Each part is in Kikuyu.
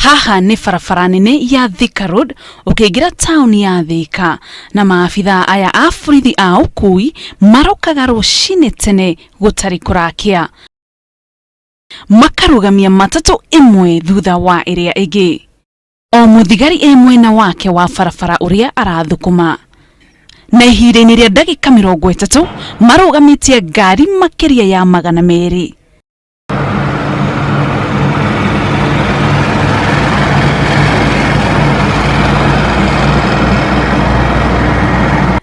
Haha nĩ barabara nene ya Thika Road ũkĩingĩra taũni ya Thika, na maabithaa aya a borithi a ũkui marokaga rũcinĩ tene gũtarĩ kũrakĩa, makarũgamia matatũ ĩmwe thutha wa ĩrĩa ĩngĩ, o mũthigari e mwena wake wa barabara ũrĩa arathũkũma. Na ihinda-inĩ rĩa ndagĩka 30 marũgamĩtie ngari makĩria ya 200.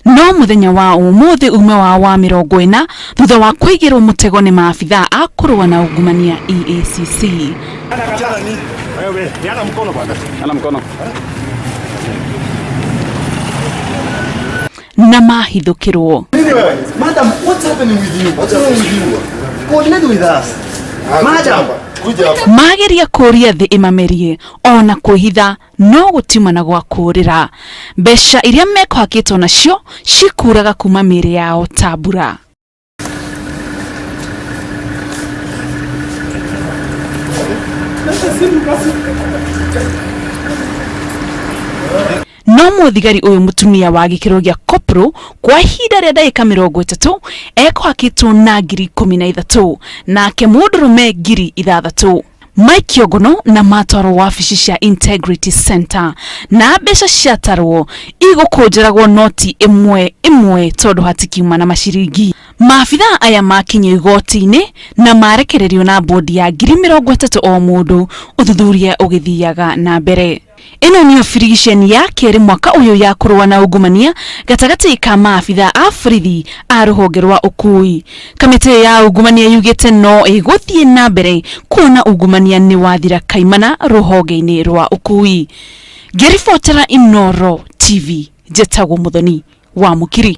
No mũthenya wa ũmũthĩ ume wao wa 40 thutha wa kũigĩrwo mũtego nĩ maabithaa a kũrũa na ungumania EACC. Na mahithũkĩrwo. Madam, what's happening with you? What's wrong with you? Coordinate with us. Madam. Mageria kũria thĩ ĩmamerie ona kwĩhitha no gũtiuma na gwa kũrĩra. Mbeca iria mekũhakĩtwo nacio cikuraga kuma mĩĩrĩ yao ta mbura. No mũthigari ũyũ mũtumia wa gĩkĩro gĩa kopro kwa ihinda rĩa ndagĩka 30 ekũhakĩtwo na 13,000 nake mũndũrũme 6,000. Mike Ogono na matwarwo wabici cia Integrity Center na mbeca ciatarwo igũkũnjĩragwo noti ĩmwe ĩmwe tondũ hatikiuma na maciringi. Maabithaa aya makinyio igoti-inĩ na marekererio na bodi ya 30,000 o mũndũ, ũthuthuria ũgĩthiaga na mbere. Ĩno nĩyo birigiceni ya kerĩ mwaka ũyũ ya kũrũa na ungumania gatagatĩ ka maabithaa a borithi a rũhonge rwa ũkui. Kamĩtĩ ya ungumania yugĩte no ĩgũthiĩ na mbere kuona ungumania nĩ wathira kaimana rũhonge-inĩ rwa ũkui. Ngĩribotera Inooro TV, njĩtagwo Mũthoni wa Mũkiri.